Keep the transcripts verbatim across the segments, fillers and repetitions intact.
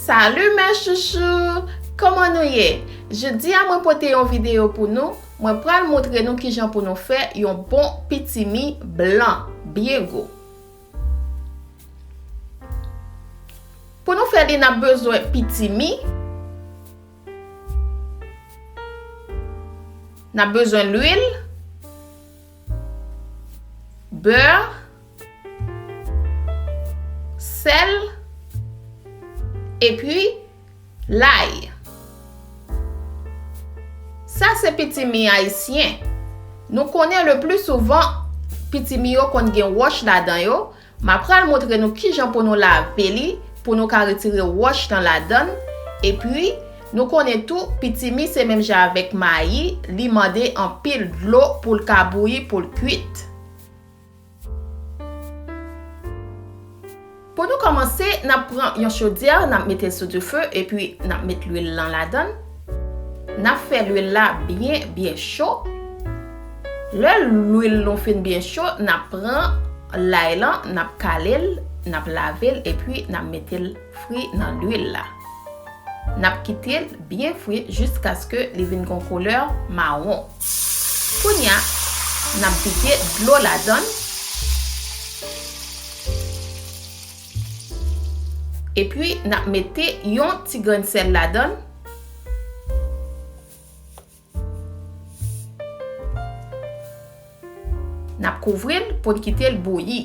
Salut mes chouchous! Kòman nou ye? Jodi a mwen pote yon videyo pou nou. Mwen pral montre nou kijan pou nou fè yon bon pitimi blan, byen gou. Pou nou fè li, n ap bezwen pitimi, n ap bezwen lwil, bè, sèl, epi lay. Sa se pitimi ayisyen. Nou konnen le pli souvan, pitimi yo konn gen wòch ladan yo. M ap pral montre nou kijan pou nou lave li, pou nou ka retire wòch lan ladan l. Epi, nou konnen tou, pitimi se menm jan avèk mayi, li mande anpil dlo pou l ka bouyi, pou l kwit. Pou nou kòmanse, n ap pran yon chodyè, n ap mete l sou dife, epi n ap met lwil lan ladan l. N ap fè lwil la byen, byen cho. Lè lwil nou fin byen cho, n ap pran lay lan, n ap kale l, n ap lave l, epi n ap mete l fri nan lwil la. N ap kite l byen fri jiskaske li vin gon koulè mawon. Kounye a, n ap vide dlo ladan l. Epi, n ap mete yon ti grenn sèl ladan l. N ap kouvri l pou n kite l bouyi.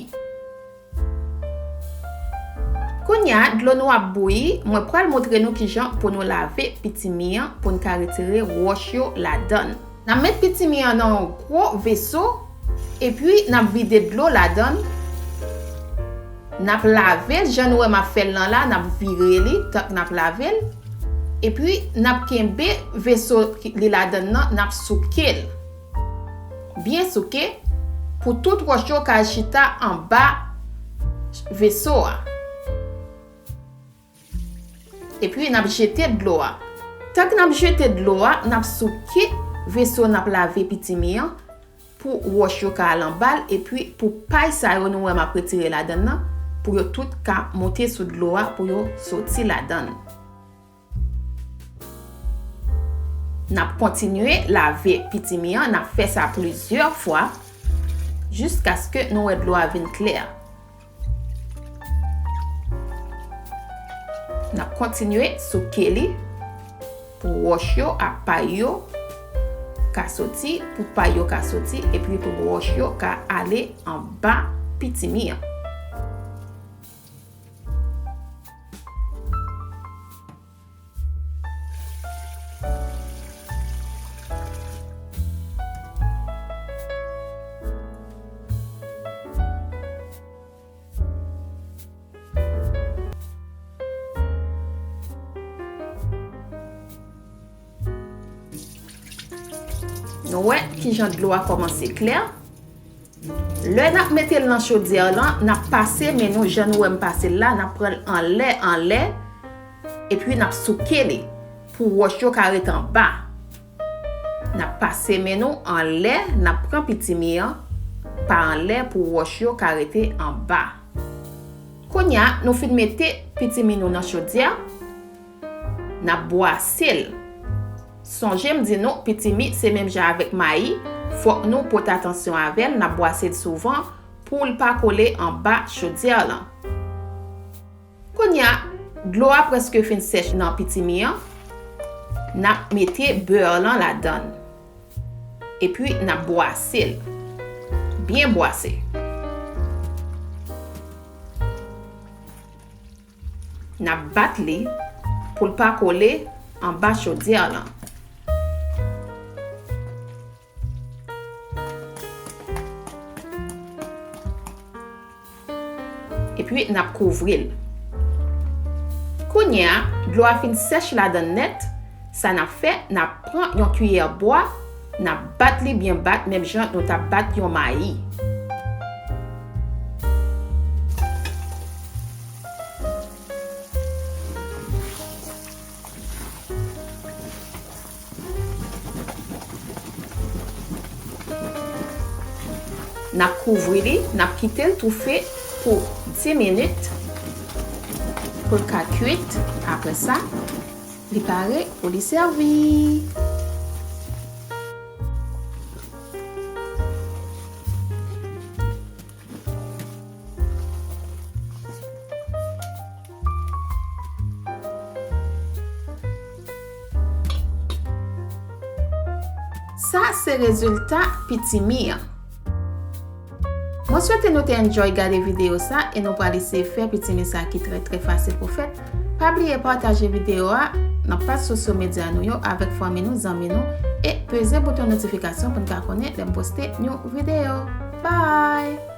Kounye a, dlo nou ap bouyi, mwen pral montre nou kijan pou nou lave pitimi an pou n ka retire wòch yo ladan l. N ap met pitimi an nan yon gwo veso, epi n ap vide dlo ladan l. N ap lave l, jan nou wè m ap fè l lan la, n ap vire li, tank n ap lave l. Epi, n ap kenbe veso ki, li ladan l nan, n ap souke l. Byen souke, pou tout wòch yo ka chita anba veso a. Epi, n ap jete dlo a. Tank n ap jete dlo a, n ap souke veso n ap lave pitimi an pou wòch yo ka al anba l, epi pou pay sa yo nou wè m ap retire ladan l nan, pou yo tout ka monte sou dlo a, pou yo soti ladan l. N ap kontinye lave pitimi an, n ap fè sa plizyè fwa, jiskaske nou wè dlo a vin klè. N ap kontinye souke li pou wòch yo ak pay yo ka soti, pou pay yo ka soti, epi pou wòch yo ka ale anba pitimi an. Nou wè kijan dlo a kòmanse klè. Lè n ap mete l nan chodyè lan, n ap pase men nou, jan nou wè m pase l la, n ap pran l anlè, anlè, epi n ap souke li pou wòch yo ka ret anba. N ap pase men nou anlè, n ap pran pitimi an pa anlè pou wòch yo ka rete anba. Kounye a, nou fin mete pitimi nou nan chodyè, n ap bwase l. Sonje m di nou, pitimi se menm jan avèk mayi, fòk nou pote atansyon avè l, n ap bwase l souvan pou l pa kole anba chodyè lan. Kounye a, dlo a prèske fin sèch nan pitimi an, n ap mete bè lan ladan l. Epi n ap bwase l. Byen bwase. N ap bat li pou l pa kole anba chodyè lan. Epi n ap kouvri l. Kounye a, dlo a fin sèch ladan l nèt, sa n ap fè, n ap pran yon kiyè bwa, n ap bat li byen bat, menm jan nou t ap bat yon mayi. N ap kouvri li, n ap kite l toufe pou dis minit. Pou l ka kwit, apre sa, li pare pou li sèvi. Sa se rezilta pitimi an. Mwen swete nou te enjoy gade videyo sa e nou pral eseye fè pitimi sa ki trè trè fasil pou fèt. Pa bliye pataje videyo a nan paj sosyo medya nou yo avèk fanmi nou, zanmi nou e peze bouton notifikasyon pou n ka konnen lè m poste yon videyo. Bye!